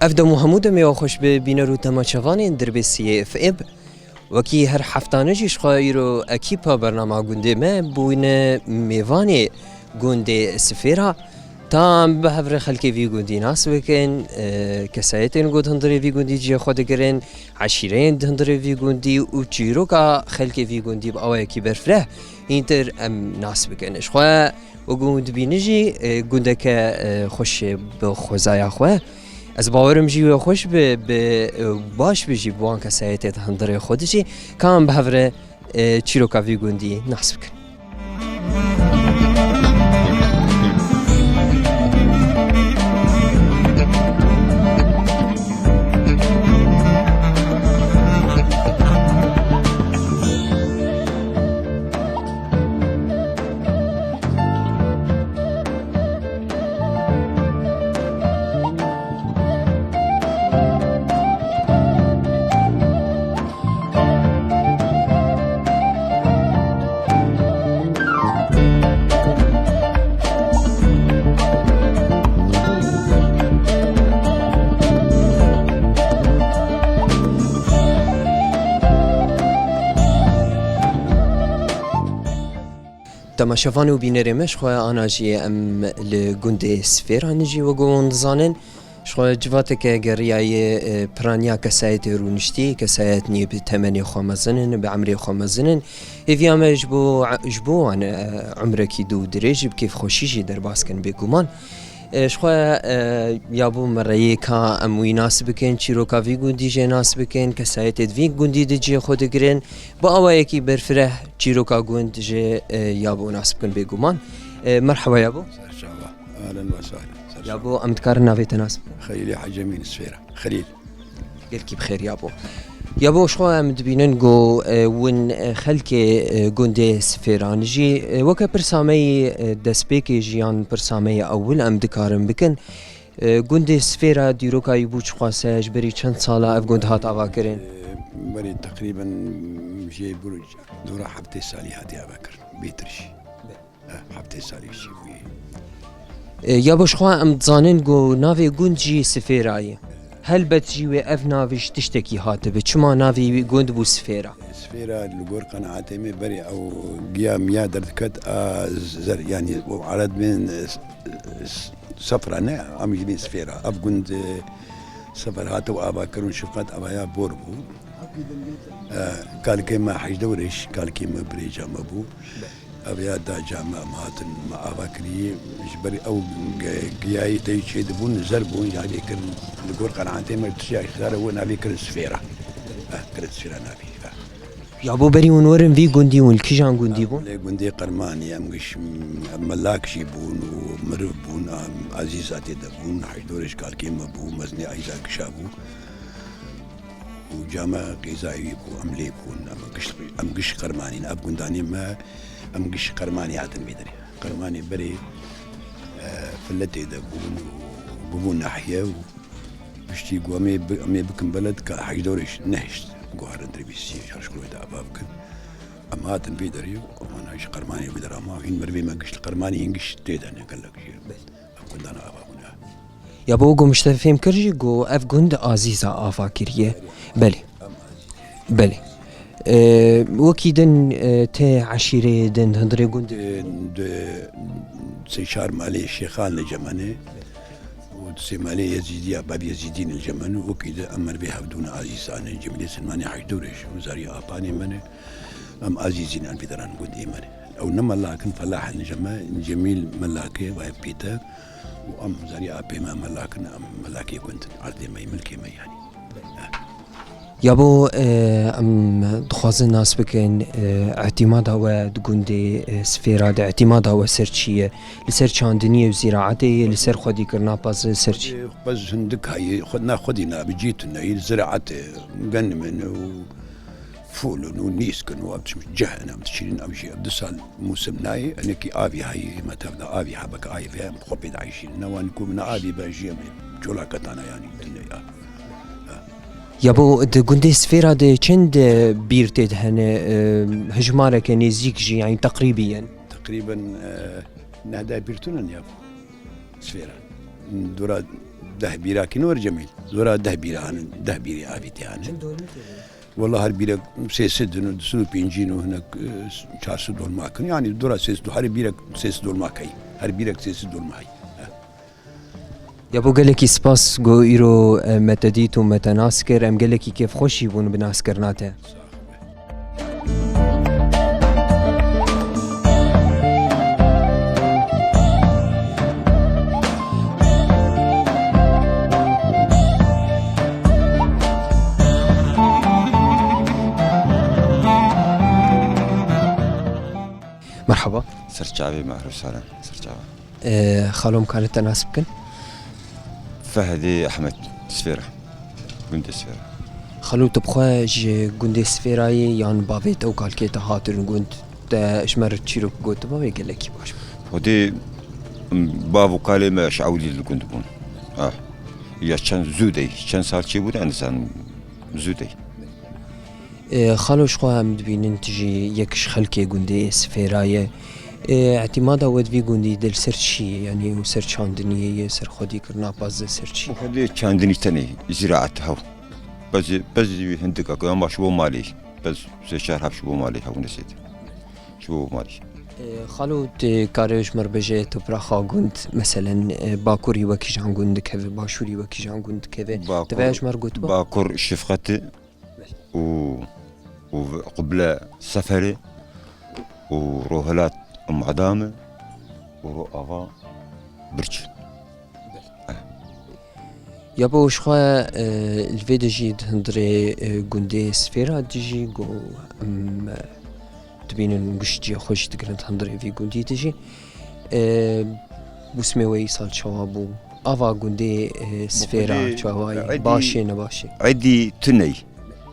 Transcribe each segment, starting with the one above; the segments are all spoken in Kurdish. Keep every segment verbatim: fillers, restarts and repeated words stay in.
Ev dem û hemû demê we xweş bi bîner û temaşevanên Dirbê Siyê F M. Wekî her heftane jî ji xwe îro ekîpa bernama gundê me bûne mêvanê gundê Sifêra. Ta em bi hev re xelkê vî gundî nas bikin, e, kesayetên ku di hundirê vî gundî cihê xwe digirin, eşîreyên di hundirê vî gundî û çîroka xelkê vî gundî bi awayekî berfireh hîntir em nas bikin. Ji xwe Wekî hûn dibînin jî, e, gundeke, e, xweş e bi xwezaya xwe. Ez bawerim jî wê xweş bi, bi, e, baş bi jî bi wan kesayetê di hundirê xwe de jî, ka em bi hev re, e, çîroka vî gundî nas bikin. Temaşevan û bînerê me, ji xwe ana jî em li gundê Sifêran jî wek hûn dizanin. Ji xwe civateke geriyaye, e, piraniya kesayetê rûniştî, kesayet nî bi temenê xwe mezin in, bi emrê xwe mezin in. Hêviya me ji bo, ji bo wan, e, umrekî dû dirêj bi kêfxweşî jî derbas kin bêguman. E, ji xwe, e, ya bo me reyê ka em wî nas bikin, çîroka vî gundî jê nas bikin, kesayetê di vî gundî di cihê xwe digirin. Bi awayekî berfireh çîroka gund jê, e, ya bo nas bikin bêguman. E, merheba ya bo. Serçava. Ahlen ve sahlen. Serçava. Ya bo em dikarin navê te nas bikin? Xelîlê Hecî Emîn Sifêra. Xelîl. Gelkî bi xêr ya bo. Ya bo ji xwe em dibînin ku, e, win, e, xelkê, e, gundê Sifêran jî, e, weke pirsa me yî, e, destpêkê jî yan pirsa me yî ewil em dikarin bikin. E, gundê Sifêra dîroka wî bû çiqas e, ji berî çend sala ev gund hat avakirin? E, berî teqrîben jê bû dora heftê salî hatiye avakirin. Bêtir jî. Be. E, heftê salî jî bûye. E, ya bo ji xwe em dizanin ku navê gund jî Sifêra ye. Helbet jî wê ev navê ji tiştekî hatibe. Çima navê wî gund bû Sifêra? Sifêra li gor qenaetê me berê ew giya miya derdiket a zer, yanî ew ered bên, e, s-, s-, sefra ne, em jî bên Sifêra. Ev gund, e, sefer hate û avakirin şefqet avaya bor bû. E, kalkê me Hecdewrêş, kalkê me birêca me bû. Ev ya da came em hatin me ava kirî, ji ber ew ge-, giyayî tey çê dibûn, zer bûn, ya lê kirin li gor qenaetê me tişya xizare wê navê kirin Sifêra. Eh, kirin Sifêra navê. Eh. Ya bo berî hûn werin vî gundî hûn li kîjan gundî bûn? Lê gundê Qermanî, em giş, em melak jî bûn û miriv bûn, em Azîza tê de bûn, Hejdorê ji kalkê me bû, mezinê Ayza Gişa bû. Û came qêzayî bû, em lê bûn, em giş, em giş Qermanî ne, ev gundanê me, em giş Qermanî hatin vê derê. Qermanê berê, e, Filetê de bûn û bûbû nahiye û piştî ku em ê bi-, em ê bikin beled ka Hejdorê nehişt, guharin dirbîsî şaşkirwê de ava bikin. Em hatin vê derê û wana ji Qermanê vê dera ma, hîn merivê me giş li Qermanî, hîn giş tê de ne gelek jî. Ev gundana ava bûne. Ya bo ku min ji te fêm kir jî ku ev gund Azîza ava kiriye. Belê. Belê. Ee, wekî din, e, tê eşîreyê din, hundirê gund. Ee, di sê çar malê Şêxan li cem hene. Û di sê malê Yezîdiya, Bab Yezîdîn li cem hene. Wekî di em merivê hevdûne Azîzan e. Cemîlê Silmanê Hejdorêş û Zarî Apanê me ne. Em Azîzîn em vî deran gundê me ne. Ew ne melakin, felah in ji me, Cemîl melakê, vay pîte. Û em zarî apê me melakin, em melakê gund in. Erdê me, milkê me yanî. Ya bo, e, em dixwazin nas bikin, e, îtîmada we di gundê, e, Sifêra de, îtîmada we ser çi ye? Li ser çandiniyê û zîraetê ye, li ser xwedîkirina pez, li ser çi? Pez hindik hayê, xwe, na xwedî nabî cî tune ye, ziraetê, genimê ne û fûl in û nîsk in û ev tişt cih in, em dişînin, ev jî ev du sal mûsim nayê, hinekî avî heyî, me tev de avî hebek ayê vê em xwe pê dieyşînin. Ne wan ku min avî be jî em ê çolaketana yanî tune ya. Ya bo di gundê Sifêra de çend, e, bîr tê de hene, e, hijmareke nêzîk jî, yanî teqrîbî yen? Teqrîben, e, neh deh bîr tune ne ya. Sifêra. Dora Deh bîra kî nor Cemîl. Dora deh bîra hanin, deh bîrê avîtê hanin. Çend dolmî tê? Wala her bîrek sê sed in û du sed û pêncî in û hinek, e, çar sed dolma kin. Yanî dora sê sed, her bîrek sê sed dolma key. Her bîrek sê sed dolma hey. Ya bo gelekî spas go îro, e, me te dît û me te nas kir. Em gelekî kêfxweş jî bûn bi naskirina te. Merhaba. Serçavê me, ehlo salan. Serçava. Ee, xalo, em karin te nas bikin? Fehedê Ehmed, Sifêra. Gundê Sifêra. Xalo, tu bi xwe ji gundê Sifêra yî yan bavê te û kalkê te hatin gund? Te ji me re çîrok gotiba wê gelekî baş bû. Xwedê, m, bav û kalê me ji ewilî li gund bûn. Ah. Ya çend zû dey, çend sal çêbûne, ez nizanim, zû dey. Ê, xalo, ji xwe em dibînin tu jî yek ji xelkê gundê Sifêra ye. Ê, îtîmada we di vî gundî de li ser çi ye? Yanî û ser çandiniyê ye, ser xwedîkirina pez de, ser çi? Xwedê çandinî tenê, zîraet hew. Pez, pez jî hindik e, ama ji bo malê. Pez sê çar heb ji bo malê hew, ne zêde. Ji bo malê. Ê, xalo, tu karê ji me re bêje topraxa gund, meselen, ê, bakurî wekîjan gund dikeve, başûrî wekîjan gund dikeve? Bakur, divê ji me re gotiba? Bakur Şefqetê, û, û Qible Seferê û Rohilat Umm Edam e û Roava Birc. Ya bo ji xwe, e, li vê de jî di hundirê, e, gundê Sifêra de jî go em, e, dibînin giştî xwe jî digirin di hundirê vî gundî de jî. E, bûsmê we îsal çawa bû? Ava gundê, e, Sifêra çawa ye? Baş e, ne baş e? Êdî tune ye.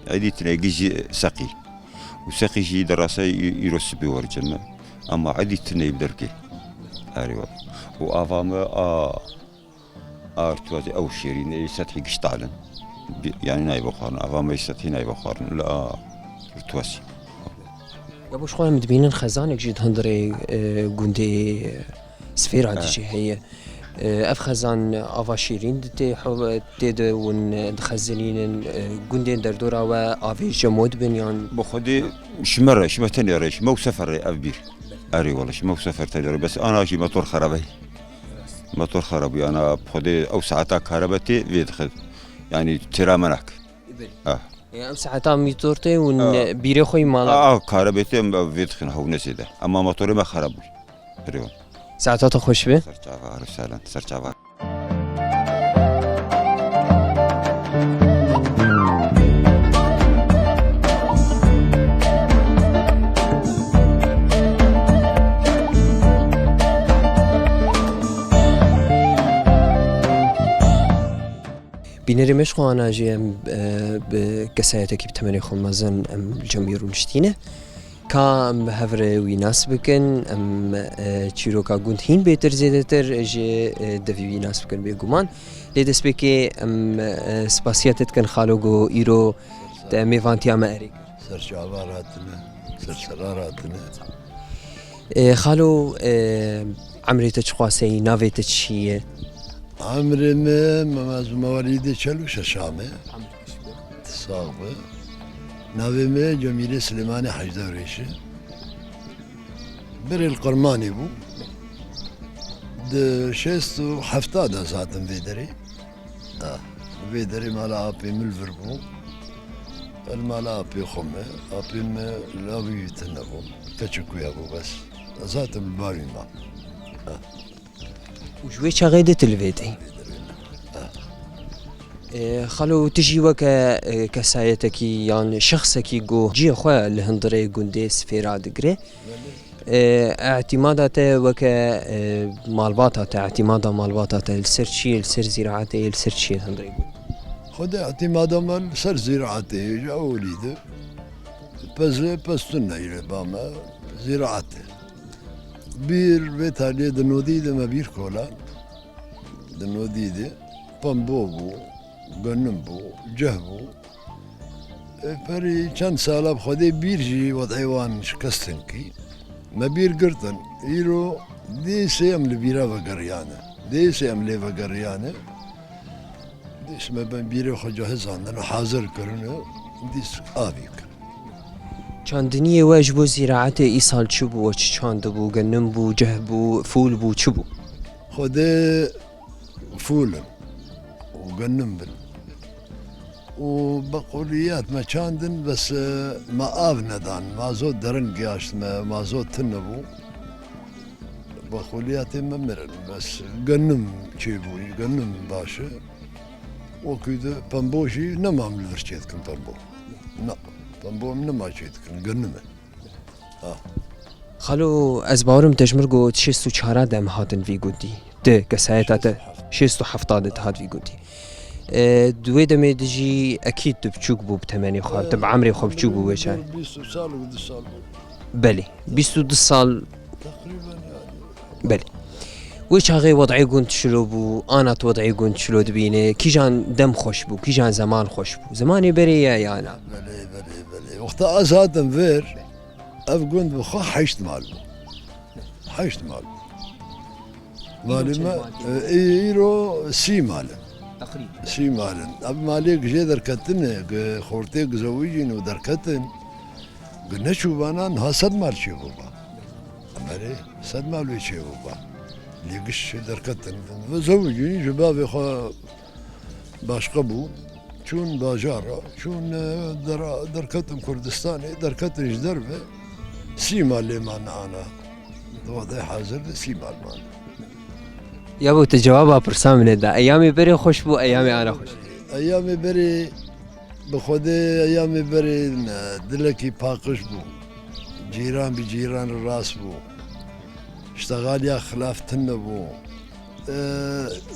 Êdî tune ye, gijî seqî. Û seqî jî derasayî î-, îro sibê werceme. Ama êdî tune ye bi derkê. Erê wele. Û ava me a, a rutwazê ew şêrîn e, sethî giş tal in. Bi-, yanî nayê vexwarin. Ava me sethî nayê vexwarin. Li a rutwazê. Ya bo ji xwe em dibînin xezanek jî di hundirê, e, gundê Sifêra de jî heye. E, ev xezan ava şêrîn di tê, tê de hûn dixezinînin, e, gundên derdora we avê jemo dibin yan? Bi xwedê ji me re, ji me tenê re, ji me û Sefer re ev bîr. Erê wele, ji me û Sefer tenê re. Bes ana jî motor xerab e. Motor xerab bû, ana bi xwedê ew saeta karebe tê vê dixe. Yanî têra me nake. Ah. E, ew saeta mîtor tê û bîrê xwe yî mala. A, a, karebe tê, em vê dixin hew ne zêde. Ema motorê me xerab bû. Erê wele. Saeta te xweş be. Serçava, erê salan, serçava. Bînerê me ji xwe ana jî em, e, bi kesayetekî bi temenê xwe mezin em li cem wî rûniştîne. Ka em bi hev re wî nas bikin, em, e, çîroka gund hîn bêtir zêdetir ji, e, devî wî nas bikin bêguman. Lê destpêkê em, e, spasiya te dikin xalo go îro te mêvantiya me erê kir. Serçavan hatine, serseran hatine. E, xalo, e, emrê te çiqas e, navê te çi ye? Emrê me, me, me, me welîdê çel û şeşan e. Sax be. Navê me Cemîlê Silêmanê Hecdewrêş e. Berê li Qirmanê bû. Di şêst û hefta de zaten vê derê. Ah, vê derê mala apê min li vir bû. Li mala apê xwe me, apê me lawî tune bû. Keçik wî hebû bes. Zaten li bavî ma. Ah. Û ji wê çaxê de tu li vê de yî? Ah. E, xalo, tu jî weke, e, kesayetekî yan şexsekî go cihê xwe li hundirê gundê Sifêra digire. E, îtîmada te weke, e, malbata te, îtîmada malbata te li ser çi ye? Li ser zîraetê ye, li ser çi ye li hundirê gund? Xwedê îtîmada me li ser zîraetê ye, ji ewilî de. Pez, pez tune ye ba me, zîraet e. Bîr vê taliyê di nodî de me bîr kola. Di nodî de pembo bû, genim bû, cih bû. E, perî çend sala bi Xwedê bîr jî wed'ê wan şikestin kî. Me bîr girtin. Îro dê sê em li bîra vegeriyane. Dê sê em lê vegeriyane. Îşte me ben bîrê xwe cahizandin, hazir kirin, dîs avî kir. Çandiniyê we ji bo zîraetê îsal çi bû? We çi çandibû? Genim bû, ceh bû, fûl bû, çi bû? Xwedê fûl in û genim bin. Û bequliyat me çandin, bes, e, me av nedan. Mazot derin giyaşt me, mazot tune bû. Bequliyatê me mirin, bes genim çêbû, genim baş e. Wekî di pembo jî nemam li vir çêdikin pembo. Na, pembo em nema çêdikin, genim e. Ha. Xalo, ez bawerim te ji min got şêst û çar de em hatin vî gundî. Di kesayeta te şêst û heft de dihat vî gundî. E, di wê demê de jî ekîd tu biçûk bû bi temenê xwe, tu bi emrê xwe biçûk bû wê çar. Bîst sal û du sal bû. Belê, bîst û du sal. Teqrîben yani. Belê. Wê çaxê wed'ê gund çilo bû, ana tu wed'ê gund çilo dibîne, kîjan dem xweş bû, kîjan zeman xweş bû. Zemanê berê ye ya na? Belê, belê, belê. Wexta ez hatim vir, ev gund bi xwe heşt mal bû. Heşt mal bû. Malê me, e, îro sî mal in. Teqrîben. Sî mal in. Ev malê gi jê derketine, gi xortê gi zewicîn û derketin, gi neçûbana niha sed mal çêbûba. Emerê sed mal wê çêbûba. Lê giş derketin. Ve zewicîn ji bavê xwe başqa bû. Çûn bajara, çûn, e, dera, derketin Kurdistanê, derketin ji derve, sî malê man ana. Di wedê hazir de sî mal man. Ya bo, tu cewaba pirsa min ê da. Eyamê berê xweş bû, eyamê ana xweş? Eyamê berê, bi Xwedê eyamê berê ne, dilekî paqij bû. Cîran bi cîran re rast bû. Ştexaliya xilaf tune bû. E,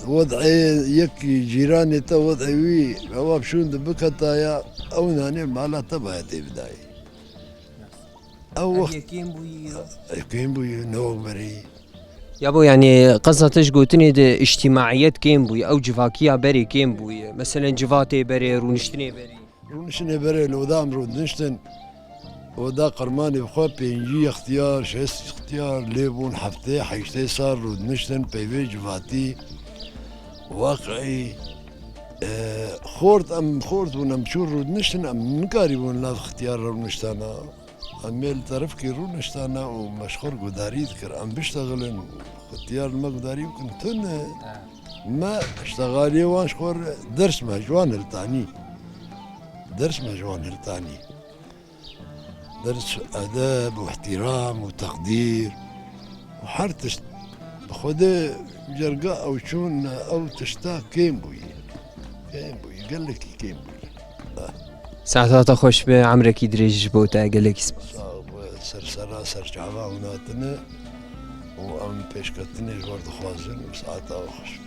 wed'ê yekî cîranê te, wed'ê wî, ewa bi şûn de biketaya, ew nanê mala te baye tê bidayê. Ew wext yekêm bûyî ya? Yekêm bûyî, ne wek berî. Ya bo, yanî qeza te ji gotinê de îctîmaiyet kêm bûyî, ew civakiya berê kêm bûyî. Meselen civatê berê, rûniştinê berê. Rûniştinê berê li oda em rûdiniştin. Oda qirmanê bi xwe pêncî ixtiyar, şêst ixtiyar lê bûn, heftê, heştê sal rûdiniştin, peyvê civatî, weqî, e, xort, em xort bûn, em çûn rûdiniştin, em nikarîbûn nav ixtiyar rûniştana. Em ê li terifkî rûniştana û me ji xwe re guhdarî dikir. Em biştexilin, ixtiyar li me guhdarî bikin, tune. Me ştexaliyê wan ji xwe re ders me ji wan hiltanî. Ders me ji wan hiltanî. Ders edeb û îhtîram û teqdîr û her tişt. Bi Xwedê cerga ew çûn, ew tişta kêm bûyî. Kêm bûyî, gelekî kêm bûyî. Saeta te xweş be, emrekî dirêj ji bo te, gelekî spas. Sağ ol, ser sera, ser çava hûn hatine û em pêşketinê ji we re dixwazin û saeta we xweş be.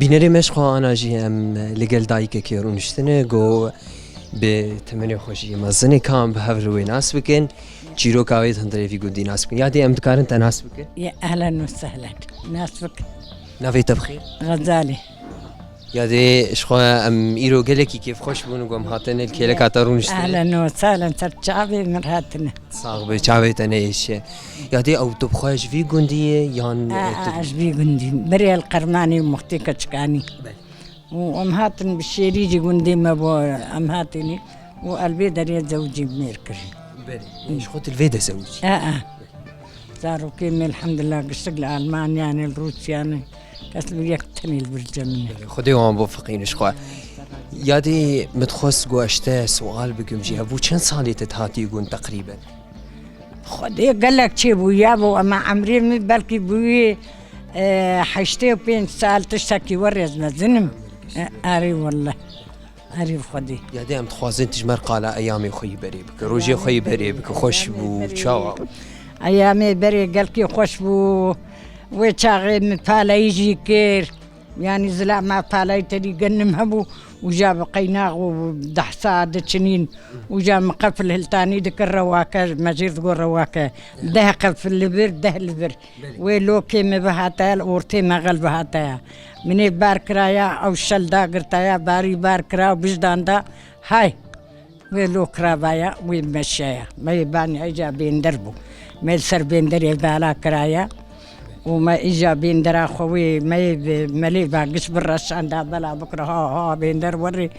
Bînerê me ji xwe ana jî em li gel dayikekê rûniştine, got bi temenê xwe jî mezin e, ka em bi hev re wê nas bikin, çîroka wê di hundirê vî gundî nas bikin. Ya dê em dikarin te nas bikin? Ya ehlen û sehlen. Nas bik. Navê te bi xêr? Xezalê. Ya dê ji xwe em îro gelekî kêfxweş bûn û ku em hatine li kêleka te rûniştine. Ehlen û sehlen, ser çavê min hatine. Sax be, çavê te neêşe. Ya dê ew tu bi xwe ji vî gundî yê yan, e, tu? A, a, ji vî gundî. Berê li Qermanê û Muxtê Keçikanî. Belê. Û em hatin bi şêrî jî gundê me bû, em hatinî. Û elbê derê zewicî mêr kirî. Belê. Ji xwe tu li vê de zewicî? A, a. Zarokê me elhamdulillah giştik li Almanya ne, li Rûsya ne. Kes li yek tenê li vir cem ne. Belê. Xwedê wan bifiqîne ji xwe. Ya dê min dixwest ku ez ji te sual bikim jî. Hebû çend salê te hatî gund teqrîben? Xwedê gelek çêbû, ya bo, ema emrê min belkî bûyî, e, heştê û pênc sal, tiştekî werê ez mezin im. E, erê welle. Erê bi Xwedê. Ya dê em dixwazin tu ji me re qala eyamê xwe yî berê bike, rojê xwe yî berê bike, xweş bû, çawa? Eyamê berê gelkî xweş bû. Wê çaxê min paleyî jî kir. Yanî zilama palay terî genim hebû, uca bi qeynax û dehsa diçinîn, uca min qefil hiltanî dikir rewake, me jêr digot rewake. Deh qefil li vir, deh li vir. Belê. Wê lokê me bihata ya, li ortê me xel bihata ya. Min ê bar kiraya, ew şel dagirtaya, barî bar kira û bijdan da, hay. Wê lo kirabaya, wê meşeya. Me yê banî îca bênder bû. Me li ser bênderê bala kiraya. Û me îca bêndera xwe wê me yê bi melê va giş bi reşanda bela bikira ha ha bênder werê.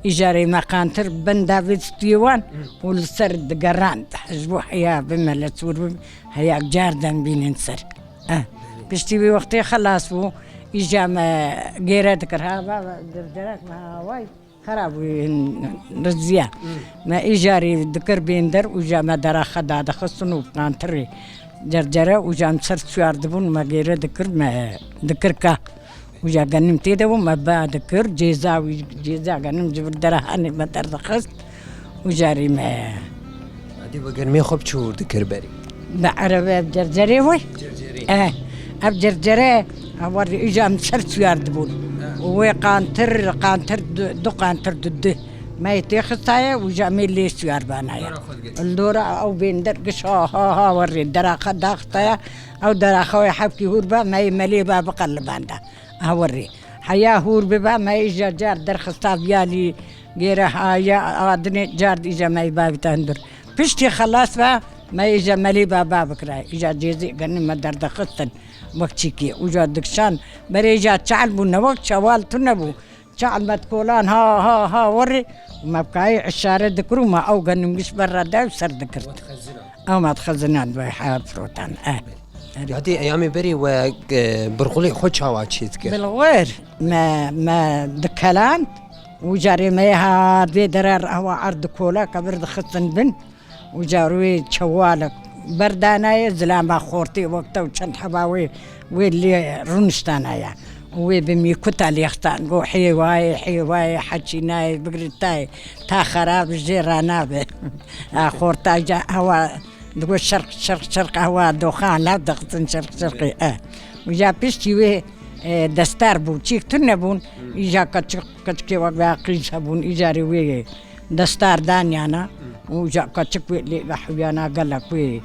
Îcarê me qantir benda vê stûyê wan û li ser digerand. Ji bo heya bi me li sûr bi heya carden bînin ser. Eh. Piştî wê wextê xelas bû. Îca me gêre dikir ha va va dirderek me ha way. Xera bû, riziya. Me îjarî dikir bênder, uca me deraxe dadixistin û qantirê cercere, uca em ser çiyar dibûn, me gêre dikir, me dikir ka. Uca genim tê de bû, me ba dikir, cêza wî, cêza genim ji vir derahanê me derdixist, ucarî me. Adî bi germê xwe bi çi hûr dikir berî? Bi erebe ev cercerê wê. Cercerê. Eh, ev cercere, ew îca em ser çiyar dibûn. Eh. Wê qantir, qantir du, du qantir du, du. Me yê tê xistaye, uca me lê çiyar banaye. Dora xwe digiş. Li dora ew bênder giş ha, ha, ha, werê deraxa daxtaye. Ew deraxa wê hevkî hûr ba, me yê melê ba biqelibanda. Ha werê. Heya hûr biba, me îja car derxista viyalî gêre haya adinê car îja me yê bavîta hundir. Piştî xelas ba, me îja melê baba bikira. Îja cêzê genim me derdixistin wek çîkê. Uca dikşan, berê îja çal bû, ne wek çawal tune bû. Çal me dikolan ha, ha, ha, werê. Me bikayê işare dikir û me ew genim giş berra da û ser dikir. Ew me dixezinan ve ha firotan. Eh. Yadê eyamê berê we, e, birxulê xwe çawa çêdikir? Bilxwêr me, me dikeland û carê me ha vê derer ewa erd dikola kebir dixistin bin û car wê çewalek berdanaye zilama xortê wek te û çend heba wê, wê lê rûniştanaye. Û wê bi mîkuta lêxtan go hêwayê, hêwayê, heçînayê, bigritayê, ta xerab jê ranabe. A xorta ca ewa Digot şerq, şerq, şerq, ewa doxan, lav dixistin şerq, şerqê, e. Uca piştî wê, e, destar bû, çîk tune bûn. Îca keçik, keçikê wek veya qîz hebûn, îcarê wê destar danyana. Uca keçik wê lê vehwiyana gelek wê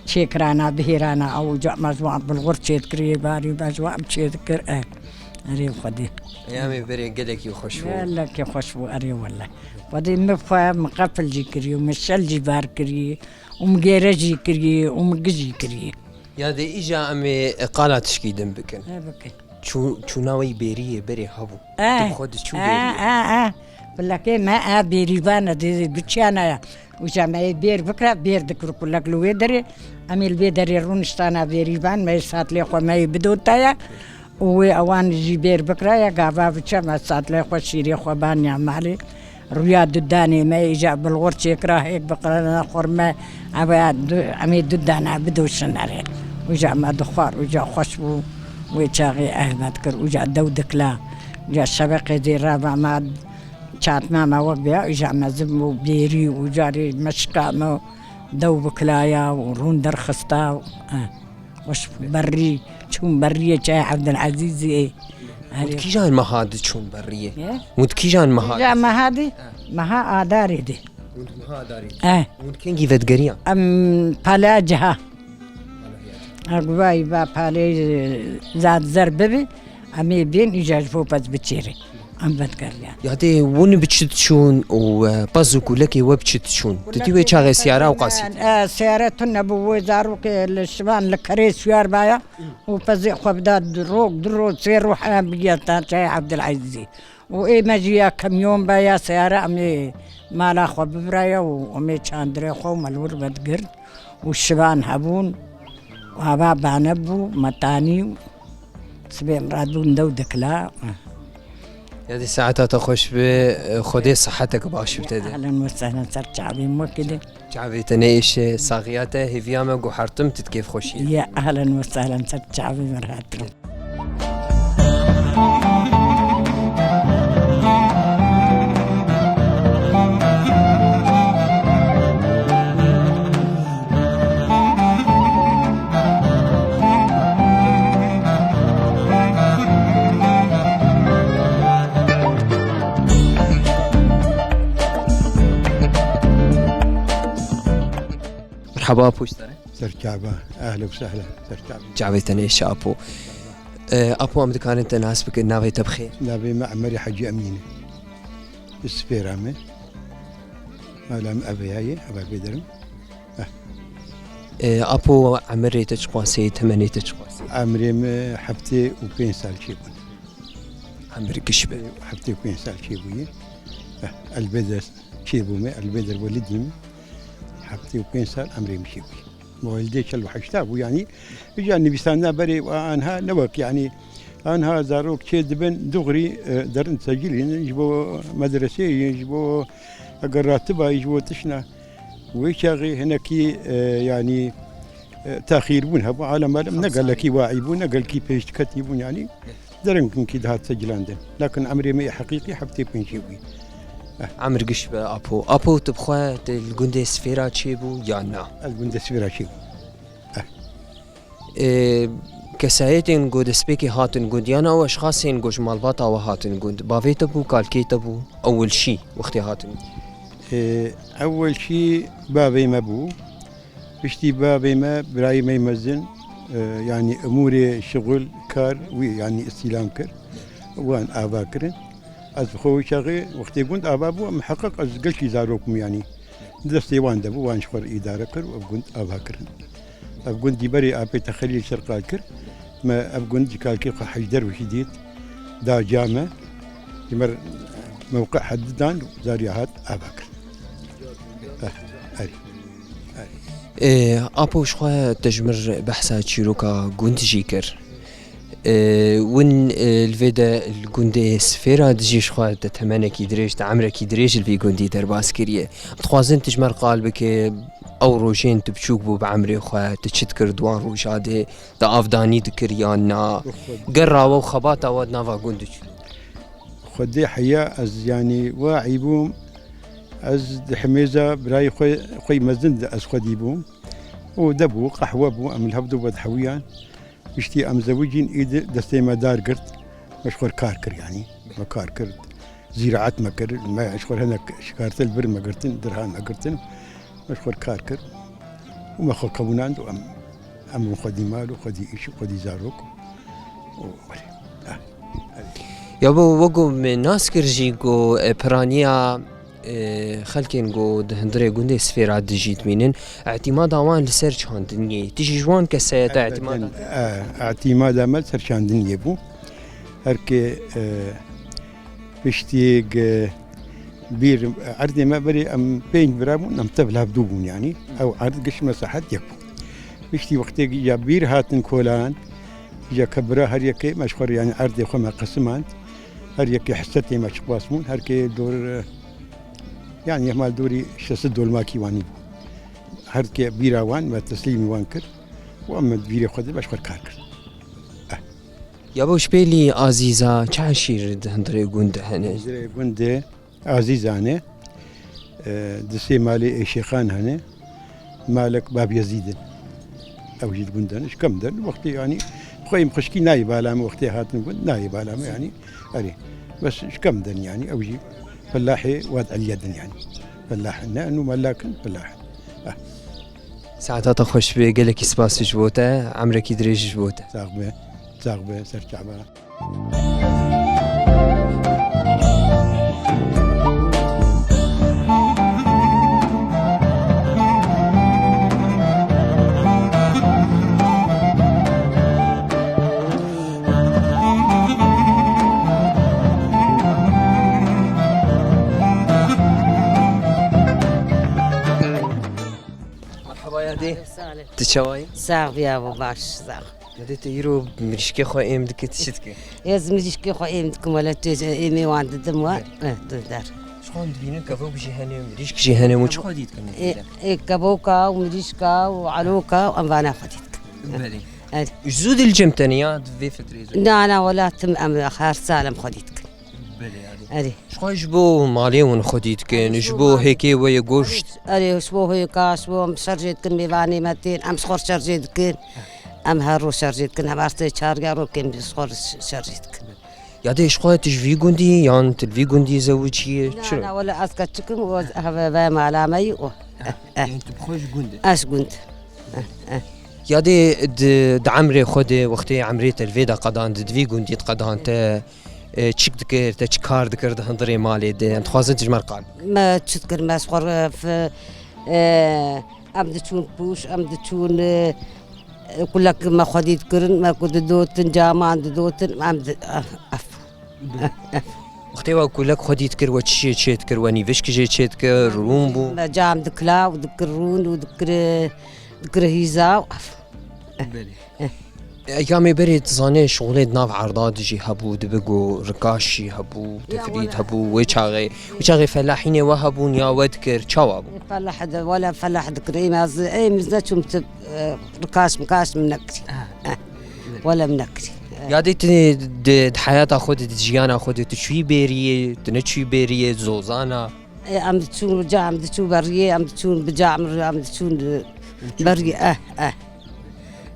çêkirana, bihêrana, ew uca me ji wan bilxur çêdikirê, barî me ji wan çêdikir, e. Erê Xwedê. Eyamê berê gelekî xweş bû. Gelekî xweş bû, erê wele. Xwedê min xwe, min qefil jî kirî û min şel jî bar kirî. Û min gêre jî kirî û min giş jî kirî. Ya dê îja em ê qala tişkî din bikin. He, bikin. Çû-, çûna wî bêriyê berê hebû. Eh, tu bi xwe diçû eh, bêriyê. Eh, eh. Bilekê me, eh, bêrîvan e, dê biçiyana ya. Uca me yê bêr bikira, bêr dikir kulek li wê derê. Em ê li vê derê rûniştana bêrîvan, me yê satlê xwe me yê bidotaya. Û wê ewan jî bêr bikiraya, gava biçe me satlê xwe, şîrê xwe baniya malê. Rûya dudanê me îca bilxor çêkira, hêk biqirana xurme, ew ya du, em ê dudana bidoşin erê. Uca me dixwar, uca xweş bû. Wê çaxê eh me dikir, uca dew dikila. Uca şeveqê dê rava me, çatma me wek bêya, uca mezin bû, bêrî, uca rê meşka me dew bikilaya û rûn derxista. Eh. Xweş berrî, çûn berriyê çaya Evdilezîzê. Hûn di kîjan meha diçûn berriyê? Ye? Hûn di kîjan meha? Kîjan meha dî? He. Meha Adarê dî. Hûn di meha Adarê dî? He. Hûn kengî vedigeriyan? Em pala ciha. Aguvayî va palê zad zer bibi. Em ê bên îca ji bo pez biçêrê. Em vedgeriyan. Yadê hûn bi çi diçûn û, e, pez û kulekê we bi çi diçûn? Tu tî wê çaxê siyara ewqasî tî? E, siyare tune bû, wê zarokê li şivan li kerê siyar baya û pezê xwe bida du rok, du rok, sê rok heya bigiya ta çaya Evdilezîzê. Û ê me jî ya kamyon be ya siyare em ê mala xwe bibiraya û em ê çandirê xwe û me li wir vedigirt. û şivan hebûn û ava bane bû, metanî û sibê em radibûn dew dikila. Ya dî saeta te xweş be, Xwedê sihetek baş bi te de. Ehlen we sehlen ser çavên we kide. Çavê te neêşe, saxiya te, hêviya me guhertim tu di kêfxweşiyê. Ya ehlen we sehlen ser çavê me rahat. Merhaba, apo ji te re. Serçava, ehlen û sehlen, serçava. Çavê te nêşe apo. E, apo, em dikarin te nas bikin, navê te bi xêr? Navê me Emerê Hecî Emîn e. Ji Sifêra me. Mala me ev heye, ev vê derim. Eh. E, apo, emirê te çiqas e, temenê te çiqas e? Emrê me heftê û pênc sal çêbûn. Emir giş be. Heftê û pênc sal çêbûye. Eh, elbê de çêbûme, elbê de welidî me. Heftê û pênc sal emrê me çêbûye. Welidê çel û heşta bû, yanî, îca nivîsandina berê anha ne wek, yanî, anha zarok çê dibin, duxrî, e, derin secilînin, ji bo medreseyê, ji bo eger ratiba, ji bo tişna. Wê çaxê hinekî, e, yanî, e, texîr bûn hebû. Alem alem ne gelekî waî bû, ne gelekî pêşdiketî bûn, yanî. Derinkî dihat secilande. Lakin emrê me yê heqîqî heftê pêncî bû. Eh. Emir giş be, apo. Apo, tu bi xwe, tu li gundê Sifêra çêbû yan na? Ez gundê Sifêra çêbû. Eh. Ê, kesayetên ku destpêkê hatin gund, yan ew eşxasên ku ji malbata we hatin gund, bavê te bû, kalkê te bû, ewil şî wextê hatin gund? Ê, ewil şî bavê me bû. Piştî bavê me, birayê me mezin, e, yanî umûrê şixul, kar, wî, yanî îstîlam kir. Wan ava kirin. Ez bi xwe wî çaxê wextê gund ava bû, miheqeq ez gelkî zarok bûm, yanî destê wan de bû, wan ji xwe re îdare kir û ev gund ava kirin. Ev gund dî berê apê te Xelîl serqal kir. Me ev gund ji kalkê xwe Hecî Derwişî dît, da ca me. Ji me re mewqe hedidan û zarya hat ava kir. Eh, erê. Erê. Ê, apo, ji xwe te ji mir behsa çîroka gund jî kir. Ê, win, ê, li vê de li gundê Sifêra dijî, ji xwe te temenekî dirêj, te emrekî dirêj li vî gundî derbas kiriye. Dixwazin tu ji me re qal bike, ew rojên tu biçûk bû bi emrê xwe, tu çi dikir di wan roja de, te avdanî dikir yan na? Ger rawa û xebata we di nava gund de çi? Xwedê heya ez, yanî, waî bûm, ez di himêza birayê xwe, xwe yî mezin de ez xwedî bûm. Û de bû, qehwe bû, em li hev du vedihewiyan. Piştî em zewicîn, îdî destê me dar girt. Me ji xwe re kar kir, yanî. Me kar kir. Zîraet me kir. Me ji xwe re hinek şikarte li vir me girtin, dirhan me girtin. Me ji xwe re kar kir. Û me xwe qewinand û em, em bûn xwedî mal û xwedî îş û xwedî zarok. Û belê. Ah. Ya bo, wek ku me nas kir jî ku, e, piraniya, e, xelkên ku di hundirê gundê Sifêra dijî dimînin, îtîmada wan li ser çandiniyê. Tu jî ji wan kesayeta îtîmada te? E, îtîmada me li ser çandiniyê bû. Her ke, e, piştî ge-, bîr erdê me berê em pênc bira bûn, em tev li hev dû bûn, yanî. Ew erd giş me sahet yek bû. Piştî wextê ya bîr hatin kolan, ya ke bira her yekê me ji xwe re, yanî erdê xwe me qesimand. Her yekê hisetê me çiqas bûn, her kê dor, e, yanî hemal dorî şeş sed dolmakî wanî bû. Her kê bîra wan me teslîmî wan kir û em me vîrê xwe de me ji xwe re kar kir. Eh. Ya bo, ji pêlî Azîza çi eşîr di hundirê gund de hene? Hundirê gund de Azîzan e, e, di sê malê êşêxan hene. Malek Bab Yezîd in. Ew jî di gund de ne, ji kem de ne. Wextê, yanî, xweyim xwişkî nayê bala me, wextê hatin gund nayê bala me, yanî. Erê. Bes ji kem de ne, yanî, ew jî felahê Wad Eliye din, yanî. Felah ne, nû melak in, felah in. Ah. Saeta te xweş be, gelekî spas ji bo te, emrekî dirêj ji bo te. Sax be, sax be, ser çava. Merhaba yadê. Salih. Tu çawa yî? Sax bîya bo, baş, sax. Yadê, te îro mirîşkê xwe êm dike, tu çi dike? Ez mirîşkê xwe êm dikim, wele tu êmê wan didim we. Belê. Eh, tu der. Ji xwe dibînin kevok jî hene, mirîşk jî hene, û çi xwedî dikin? Ê, ê, kevoka û mirîşka û eloka û em vana xwedî dikin. Belê. Erê. Ji zû dil cem te ne ya di vê fitrê zû? Na, na, wela tim em her sal em xwedî dikin. Belê, erê. Erê. Ji xwe ji bo malê hûn xwedî dikin, ji bo hêkê we yê goşt. Erê, ji bo hêka, ji bo em şerjê dikin, mêvanê me tên, em ji xwe şerjê dikin. Em her roj şerjê dikin, em her sê çar ya rokên bi ji xwe şerjê dikin. Yadê, ji xwe tu ji vî gundî yan tu li vî gundî zewiciyê? Na, çira? Na, wele ez keçik im, û ez heve ve mala me yî û Eh, eh. Yanî tu bi xwe ji gund e? Ez gund. Eh, eh. Ya dê di, di emrê xwe de, wextê emrê te li vê de qedan, di, di vî gundî de qedan te, e, çik dikir, te çi kar dikir di hundirê malê de? Em dixwazin tu ji me re qal bikî. Me çi dikir, me ez xwe re f-, e, em diçûn pûş, em diçûn, e, kulek me xwedî dikirin, me ku didotin, caman didotin, em di-, ef, ef. Wextê we kulek xwedî dikir, we çi jê çê dikir, we nîvişk jê çê dikir, rûn bû? Me cam dikila û dikir rûn û dikir, dikir hîza û ef. Belê. Eh. Eka me berê, tu zanê şixulê di nav erda de jî hebû, dibe ku rikaş jî hebû, ya, tefrît hebû, wê çaxê, wê çaxê felahînê we hebûn ya we dikir, çawa bû? Felah de, wele felah dikir, êm ez, êm ez neçûm tu, e, rikaş mikaş min nekirî. Ha. Eh, wele min nekirî. Eh. Ya dê tu di, di heyata xwe de, di jiyana xwe de tu çûyî bêriyê, tu neçûyî bêriyê, zozana? E, em diçûn, ca em diçûn beriyê, em diçûn bi ca em, em diçûn, e, beriyê, eh, eh,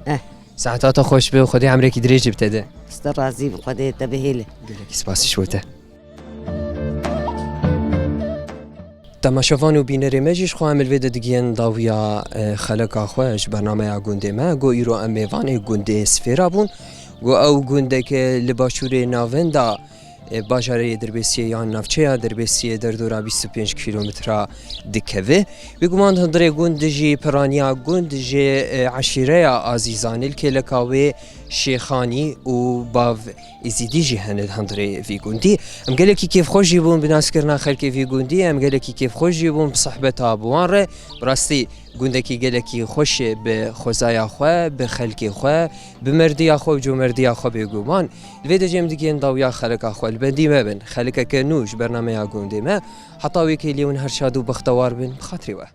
eh. Saeta te xweş be, Xwedê emrekî dirêj bi te de. Xwedê razî be, Xwedê te bihêle. Gelekî spas ji bo te. Temaşevan û bînerê me jî, ji xwe em li vê de digihên dawiya, e, xeleka xwe ji bernameya gundê me. Go îro em mêvanê gundê Sifêra bûn. Go ew gundeke li başûrê navenda e, bajarê Dirbêsiyê yan navçeya Dirbêsiyê derdora bîst û pênc kîlometra dikeve. Bêguman di hundirê gund de jî piraniya gund jê, e, eşîreya Azîzanê li kêleka wê Şêxanî û bav Êzîdî jî hene di hundirê vî gundî. Em gelekî kêfxweş jî bûn bi naskirina xelkê vî gundî, em gelekî kêfxweş jî bûn bi sohbeta bi wan re. Bi rastî gundekî gelekî xweş e bi xwezaya xwe, bi xelkê xwe, bi merdiya xwe û comerdiya xwe bêguman. Li vê de jî em digihên dawiya xeleka xwe. Li bendî me bin. Xelekeke nû ji bernameya gundê me. Heta wê kêliyê hûn her şad û bextewar bin. Bi xatirê we.